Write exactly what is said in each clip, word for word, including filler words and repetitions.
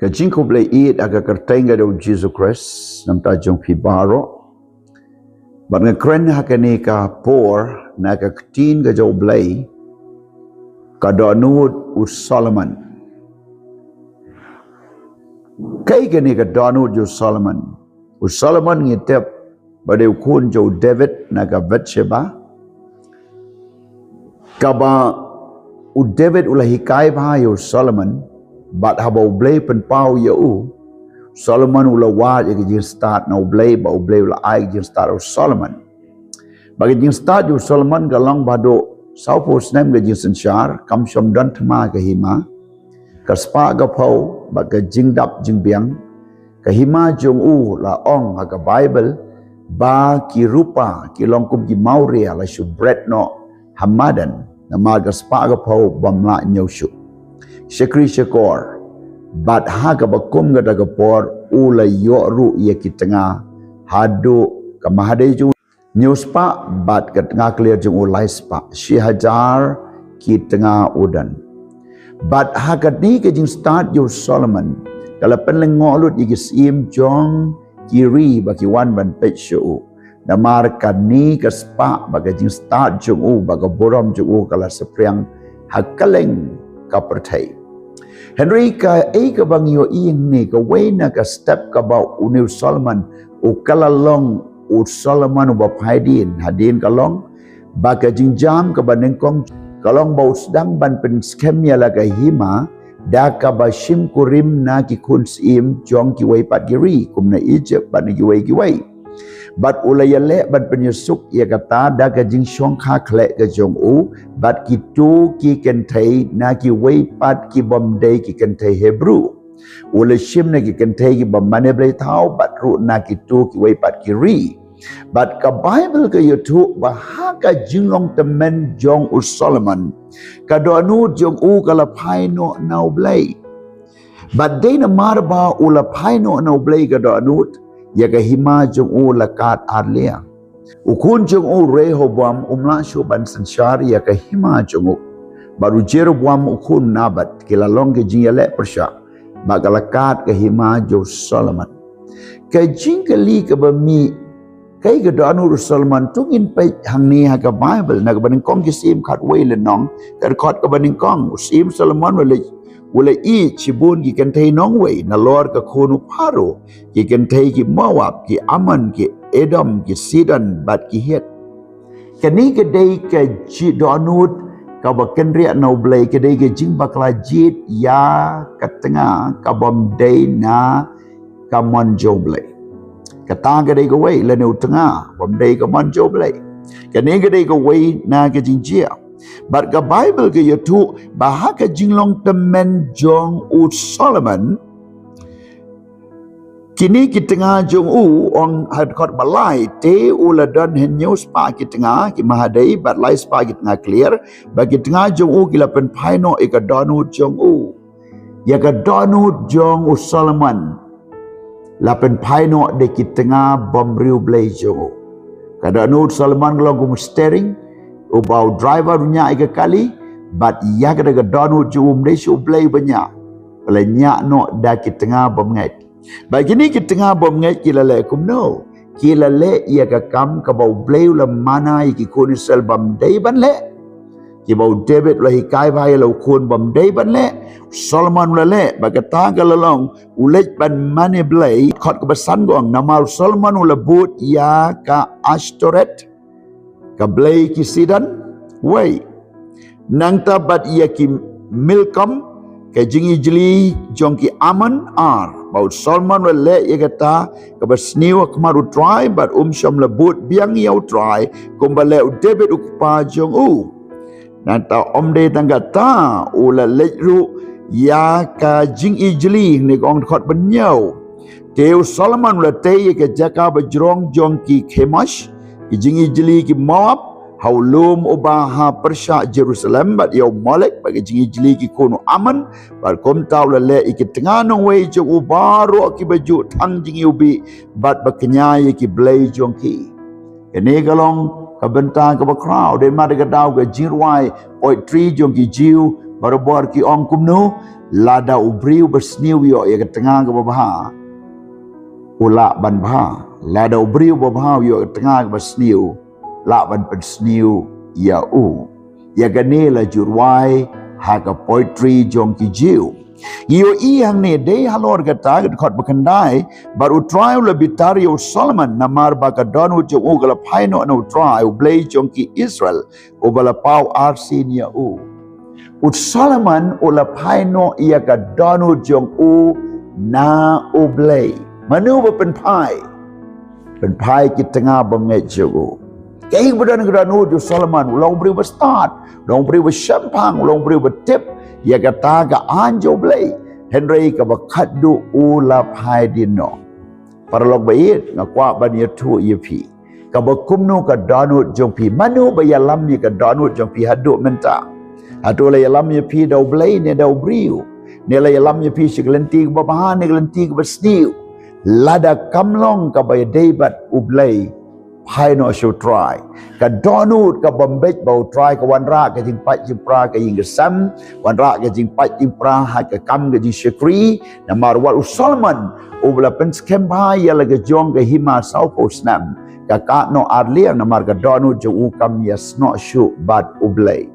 Ka jingkhublei ïeit ha ka kyrteng ka jong u Jisu Khrist, namar jong phi baroh. Bad nga kren ha kane ka por na ka ktien ka jong u Blei, ka dohnud u Solomon. Kaei kane ka dohnud u Solomon? U Solomon ngi tip ba dei u khun jong u David na ka Bathsheba. Kaba u David u la hikai bha ïa u Solomon, bad haba u Blei pynpaw ïa u, Solomon u la wad ïa ka jingstad na u Blei, bad u Blei u la ai ka jingstad u Solomon. Bad ka jingstad u Solomon ka long ba haduh sawphew snem ka jingsynshar, kam shym don thma ka hima. Ka spah ka phew, bad ka jingdap jingbiang, ka hima jong u la ong ha ka Baibl, ba ki rupa, ki long kum ki mawria la shu bret noh ha madan, namar ka spah ka phew bym lah ñiew shuh. Shakri shakor, bad ha kaba kum kata ka por, u la ïoh ruh ïa ki tnga, haduh ka mahadei jong u hynñiew spah, bad ka tnga clear jong u lai spah, shi hajar ki tnga u don. Bad ha kane ka jingstad u Solomon, ka la pynlyngngoh lut ïa ki syiem jong ki ri ba ki wan ban peit sha u. Namar kane ka spah bad ka jingstad jong u bad ka burom jong u ka la saphriang ha kylleng ka pyrthei. Hynrei kaei kaba ngi ïohi hangne, kawei na ka step kaba une u Solomon u ka la long u Solomon uba phaidien, hadien ka long ba ka jingjam kaba nyngkong ka long ba u sdang ban pynskhem ïa la ka hima da kaba shim kurim na ki khun syiem jong kiwei pat ki ri, kum na Egypt bad na kiwei kiwei. Bad u la ïaleh ban pynïasuk ïa kata da ka jingshongkha khleh ka jong u bad kito ki kynthei na kiwei pat ki bym dei ki kynthei Hebru. U la shim na ki kynthei kiba mane blei thaw bad ruh na kito kiwei pat ki ri. Bad ka Baibl ka ïathuh ba ha ka jinglong tymmen jong u Solomon, ka dohnud jong u ka la phai noh na u Blei. Bad dei namar ba u la phai noh na u Blei ka dohnud, ïa ka hima jong u la kad arliang. U khun jong u Rehoboam um lah shuh ban synshar ïa ka hima jong u. Bad u Jeroboam u khun Nebat, ki la long ki jingïaleh pyrshah, bad ka la kad ka hima jong u Solomon. Ka jingkylli kaba mih, kaei ka dohnud u Solomon? To ngin peit hangne ha ka Baibl, na kaba nyngkong ki syiem khatwei lynnong, ka dkhot kaba nyngkong, u syiem Solomon u la, u la ïeit shibun ki kynthei nongwei nalor ka khun u Pharaoh, ki kynthei ki Moab, ki Ammon, ki Edom, ki Sidon, bad ki Hit. Kane ka dei ka jingdohnud kaba kynriah na u Blei, ka dei ka jingbakla jied ïa ka tnga ka bym dei na ka mon jong u Blei. Kata ka dei kawei, lane u tnga bym dei ka mon jong u Blei. Kane ka dei kawei na ka jingjia. Bad ka Baibl ka ïathuh ba ha ka jinglong tymmen jong u Solomon, kine ki tnga jong u, ong ha dkhot ba lai, te u la don hynñiew spah ki tnga ki mahadei bad lai spah ki tnga clear, bad ki tnga jong u ki la pynphai noh ïa ka dohnud jong u. Ïa ka dohnud jong u Solomon la pynphai noh da ki tnga bymriewblei jong u. Ka dohnud Solomon ka long kum u steering, uba u driver u ñiah ïa ka kali, bad ïa kata ka dohnud jong u, ym dei shuh u Blei ba ñiah. Ba la ñiah noh da ki tnga bymngeit. Bad kine ki tnga bymngeit ki la leh kumno? Ki la leh ïa ka kam kaba u Blei u la mana ïa ki khun Israel bym dei ban leh. Kiba u David u la hikai bha ïa la u khun bym dei ban leh, u Solomon u la leh. Bad kata ka la long u leit ban mane blei. Dkhot kaba san ka ong, namar u Solomon u la bud ïa ka Ashtoreth, ka blei ki Sidon, wei. Nangta bad ïa ki Milkom, ka jingijli jong ki Ammon, ar. Bad u Solomon u la leh ïa kata kaba sniew ha khmat u Trai, bad um shym la bud biang ïa u Trai kumba leh u David u kpa jong u. Nangta ym dei tang kata, u la leit ruh ïa ka jingijli, ne ka ong dkhot ba hynñiew. Te u Solomon u la tei ïa ka jaka bajrong jong ki Kemosh, ki jingijli ki Moab, ha u lum uba ha pyrshah Jerusalem, bad ïa u Molek, bad ki jingijli ki khun u Ammon, bad kumta u la leh ïa ki tnga nongwei jong u baroh kiba ju thang jingiwbih, bad ba kñia ïa ki blei jong ki. Kane ka long ka bynta kaba khraw, dei ma da ka daw ka jingrwai poetry jong ki Jiw, barabor ki ong kumno, Lada u briew ba sniew u ïoh ïa ka tnga kaba bha, u lah ban bha. Lada u briew ba bha u ïoh ïa ka tnga kaba sniew, lah ban pynsniew ïa u. Ïa kane la ju rwai ha ka poetry jong ki Jiw. Ngi ïohi hangne dei halor kata ka dkhot ba khyndai, bad U Trai u la bitar ïa u Solomon, namar ba ka dohnud jong u ka la phai noh na U Trai, U Blei jong ki Israel, uba la paw arsien ïa u. U Solomon u la phai noh ïa ka dohnud jong u na U Blei. Mano ba pynphai? Pynphai ki tnga bymngeit jong u. Kaei ba don ha ka dohnud jong u Solomon? U long u briew ba stad, u long u briew ba shemphang, u long u briew ba tip ïa kata ka aiñ jong U Blei. Hynrei kaba khatduh u la phai dien noh. Paralok ba ïeit, nga kwah ban ïathuh ïa phi. Kaba kumno ka dohnud jong phi? Mano ba ïalam ïa ka dohnud jong phi haduh mynta? Hato la ïalam ïa phi da U Blei ne da u briew? Ne la ïalam ïa phi sha ka lynti kaba bha ne ka lynti kaba sniew? Lada kam long kaba ïadei bad U Blei, phai noh sha U Trai. Ka dohnud kaba beit ba U Trai ka wanrah ka jingpait jingpra ha ka ïing ka sem, wanrah ka jingpait jingpra ha ka kam ka jingshakri. Namar wat u Solomon uba la pynskhem bha ïa la ka jong ka hima sawphew snem, ka kah noh ar liang namar ka dohnud jong u kam ïasnoh shuh bad U Blei.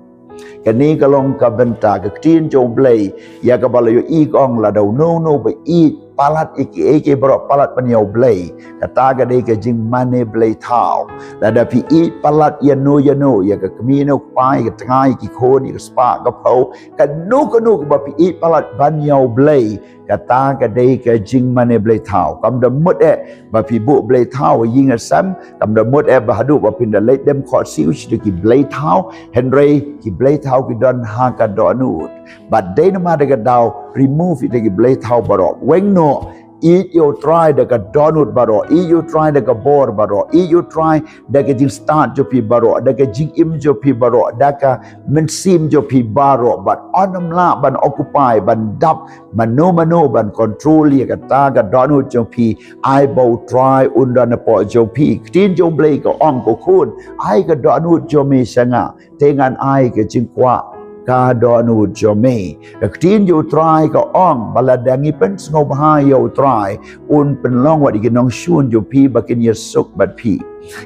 Kane ka long ka bynta ka ktien jong U Blei ïa kaba la ïohi ka ong, lada uno uno ba ïeit palat ïa kiei kiei baroh, palat ban ïa U Blei, kata ka dei ka jingmane blei thaw. Lada phi ïeit palat ïano ïano, ïa ka kmie ne u kpa, ïa ka tnga, ïa ki khun, ïa ka spah ka phew, kano kano kaba phi ïeit palat ban ïa U Blei, kata ka dei ka jingmane blei thaw. Kam da mut eh ba phi buh blei thaw ha ïing ha sem, kam da mut eh ba haduh ba phin da leit dem khohsiew sha ki blei thaw. Hynrei ki blei thaw ki don ha ka dohnud. Bad dei namar kata ka daw remove ïa ki blei thaw baroh. Weng noh, ïeit ïa U Trai da ka dohnud baroh, ïeit ïa U Trai da ka bor baroh, ïeit ïa U Trai da ka jingstad jong phi baroh, da ka jingim jong phi baroh, da ka mynsiem jong phi baroh. Bad ym lah ban occupy, ban dap, mano mano ban control ïa kata ka dohnud jong phi. Ai ba U Trai un don hapoh jong phi. Ktien jong U Blei ka ong, ko khun, ai ka dohnud jong me sha nga, te ngan ai ka jingkwah ka dohnud jong me. Ka ktien jong U Trai ka ong ba lada ngi pynsngewbha ïa U Trai, un pynlong wat ïa ki nongshun jong phi ba kin ïasuk bad phi.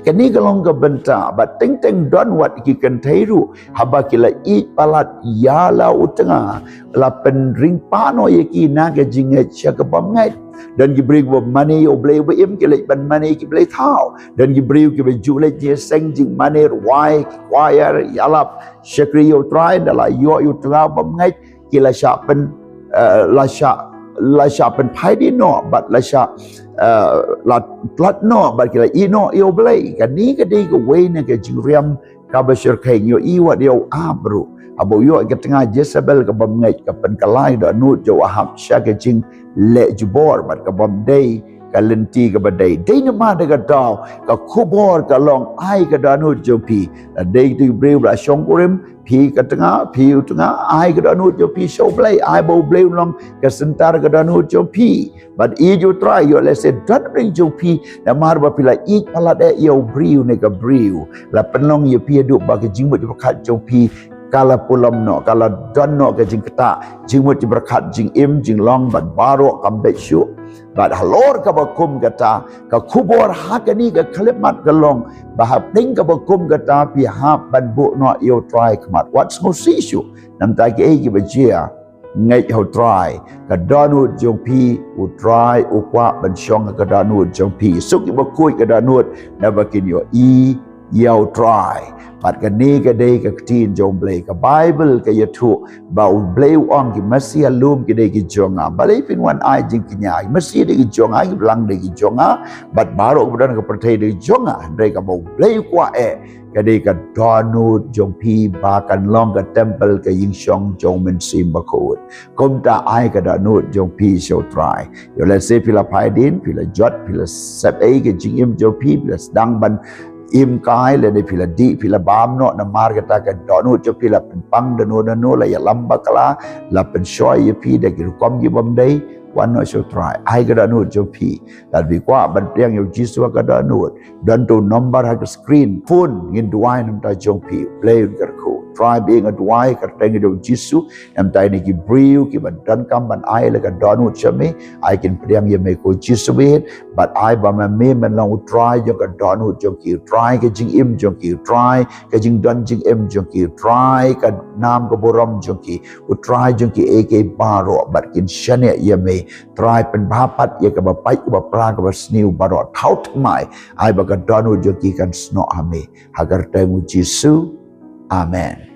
Kane ka long ka bynta, bad teng teng don wat ïa ki kynthei ruh, haba ki la ïeit palat ïa la u tnga, la pynring pah noh ïa ki na ka jingngeit sha ka bymngeit. Don ki briew ba mane ïa U Blei uba im, ki leit ban mane ki blei thaw. Don ki briew kiba ju leit jingïaseng jingmane, rwai, choir, ïalap, shakri ïa U Trai, ynda la ïoh ïa u tnga bymngeit, ki la shah pyn, eh, la shah, la shah pynphai dien noh, bad la shah, eh, la tlot noh, bad ki la ïeh noh ïa U Blei. Kane ka dei kawei na ka jingriam kaba shyrkhei. Ngi ïohi wat ïa u Ahab ruh, haba u ïoh ïa ka tnga Jezebel ka bymngeit, ka pynkylla ïa ka dohnud jong u Ahab sha ka jingleh jubor, bad ka bym dei ka lynti kaba dei. Dei namar kata ka daw ka khubor ka long, ai ka dohnud jong phi. Lada dei kito ki briew ba la shongkurim, phi ka tnga, phi u tnga, ai ka dohnud jong phi sha U Blei, ai ba U Blei un long ka center ka dohnud jong phi. Bad ïeit ïa U Trai, ïoh lehse don ha pdeng jong phi, namar ba phi la ïeit palat eh ïa u briew ne ka briew, la pynlong ïa phi haduh ba ka jingmut jingpyrkhat jong phi ka la pulom noh, ka la don noh ka jingktah, jingmut jingpyrkhat, jingim jinglong bad baroh kam beit shuh. Bad halor kaba kum kata, ka khubor ha kane ka khyllipmat ka long ba ha pdeng kaba kum kata phi hap ban buh noh ïa U Trai khmat. Wat sngewsih shuh namar kiei kiba jia. Ngeit ha U Trai, ka dohnud jong phi, U Trai u kwah ban shong ha ka dohnud jong phi. Suk ïa kiba khuid ka dohnud, naba kin ïohi ïa U Trai. Bad kane ka dei ka ktien jong U Blei. Ka Baibl ka ïathuh ba U Blei u ong, ki masi ha lum ki dei ki jong nga. Balei phin wan ai jingkñia? Ki masi dei ki jong nga, ki blang dei ki jong nga, bad baroh kaba don ha ka pyrthei dei ki jong nga. Hynrei kaba U Blei u kwah eh, ka dei ka dohnud jong phi ba kan long ka templ, ka ïingshong jong U Mynsiem Bakhuid. Kumta ai ka dohnud jong phi sha U Trai. Ïoh lehse phi la phai dien, phi la jot, phi la sep ei ka jingim jong phi, phi la sdang ban im kai, lane phi la dih, phi la bam noh namar kata ka dohnud jong phi la pynpang da uno uno, la ïalam bakla, la pynshoi ïa phi da ki rukom ki bym dei. Wan noh sha U Trai, ai ka dohnud jong phi. Lada phi kwah ban pdiang ïa U Jisu ha ka dohnud, don tu number ha ka screen, phone, ngin duwai na ka bynta jong phi. U Blei un kyrkhu. Trai, ba nga duwai ha ka kyrteng u Jisu, namar ïa ki briew kiba donkam ban ai la ka dohnud sha me, ai kin pdiang ïa me ko Jisu bad, bad ai ba ma me men long u Trai jong ka dohnud jong ki, u Trai ka jingim jong ki, u Trai ka jingdon jingim jong ki, u Trai ka nam ka burom jong ki, u Trai jong ki ei ei baroh, bad kin shaniah ïa me. Trai, pynbha pat ïa kaba pait kaba pra kaba sniew baroh, thaw thymmai, ai ba ka dohnud jong ki kan snoh ha me. Ha ka kyrteng u Jisu. Amen.